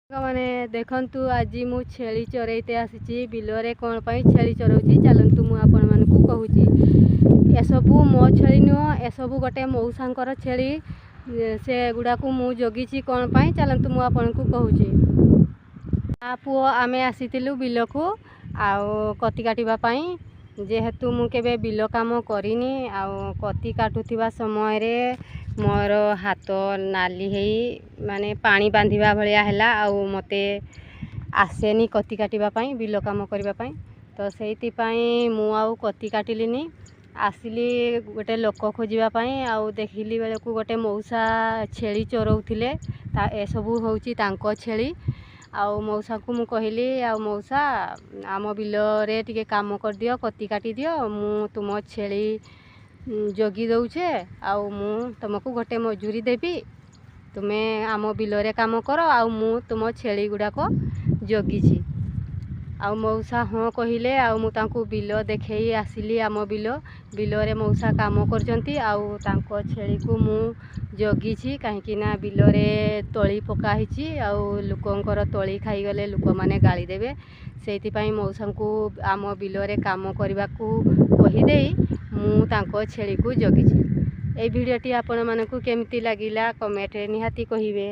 ମାନେ ଦେଖନ୍ତୁ, ଆଜି ମୁଁ ଛେଳି ଚରେଇତେ ଆସିଛି ବିଲରେ। କ'ଣ ପାଇଁ ଛେଳି ଚରାଉଛି, ଚାଲନ୍ତୁ ମୁଁ ଆପଣମାନଙ୍କୁ କହୁଛି। ଏସବୁ ମୋ ଛେଳି ନୁହଁ, ଏସବୁ ଗୋଟେ ମଉସାଙ୍କର ଛେଳି। ସେଗୁଡ଼ାକୁ ମୁଁ ଜଗିଛି କ'ଣ ପାଇଁ, ଚାଲନ୍ତୁ ମୁଁ ଆପଣଙ୍କୁ କହୁଛି। ମା ପୁଅ ଆମେ ଆସିଥିଲୁ ବିଲକୁ ଆଉ କତି କାଟିବା ପାଇଁ। ଯେହେତୁ ମୁଁ କେବେ ବିଲ କାମ କରିନି, ଆଉ କତି କାଟୁଥିବା ସମୟରେ ମୋର ହାତ ନାଲି ହେଇ ମାନେ ପାଣି ବାନ୍ଧିବା ଭଳିଆ ହେଲା, ଆଉ ମୋତେ ଆସେନି କତି କାଟିବା ପାଇଁ, ବିଲ କାମ କରିବା ପାଇଁ। ତ ସେଇଥିପାଇଁ ମୁଁ ଆଉ କତି କାଟିଲିନି। ଆସିଲି ଗୋଟେ ଲୋକ ଖୋଜିବା ପାଇଁ, ଆଉ ଦେଖିଲି ବେଳକୁ ଗୋଟେ ମଉସା ଛେଳି ଚରଉଥିଲେ। ତା ଏସବୁ ହେଉଛି ତାଙ୍କ ଛେଳି। ଆଉ ମଉସାକୁ ମୁଁ କହିଲି, ଆଉ ମଉସା, ଆମ ବିଲରେ ଟିକେ କାମ କରିଦିଅ, କତି କାଟିଦିଅ, ମୁଁ ତୁମ ଛେଳି ଜଗି ଦେଉଛେ, ଆଉ ମୁଁ ତୁମକୁ ଗୋଟେ ମଜୁରୀ ଦେବି। ତୁମେ ଆମ ବିଲରେ କାମ କର, ଆଉ ମୁଁ ତୁମ ଛେଳି ଗୁଡ଼ାକ ଜଗିଛି। ଆଉ ମଉସା ହଁ କହିଲେ, ଆଉ ମୁଁ ତାଙ୍କୁ ବିଲ ଦେଖେଇ ଆସିଲି। ଆମ ବିଲ ବିଲରେ ମଉସା କାମ କରୁଛନ୍ତି, ଆଉ ତାଙ୍କ ଛେଳିକୁ ମୁଁ ଜଗିଛି, କାହିଁକି ନା ବିଲରେ ତଳି ପକା ହେଇଛି, ଆଉ ଲୋକଙ୍କର ତଳି ଖାଇଗଲେ ଲୋକମାନେ ଗାଳି ଦେବେ। ସେଇଥିପାଇଁ ମଉସାଙ୍କୁ ଆମ ବିଲରେ କାମ କରିବାକୁ କହିଦେଇ ମୁଁ ତାଙ୍କ ଛେଳିକୁ ଜଗିଛି। ଏଇ ଭିଡ଼ିଓଟି ଆପଣମାନଙ୍କୁ କେମିତି ଲାଗିଲା, କମେଣ୍ଟରେ ନିହାତି କହିବେ।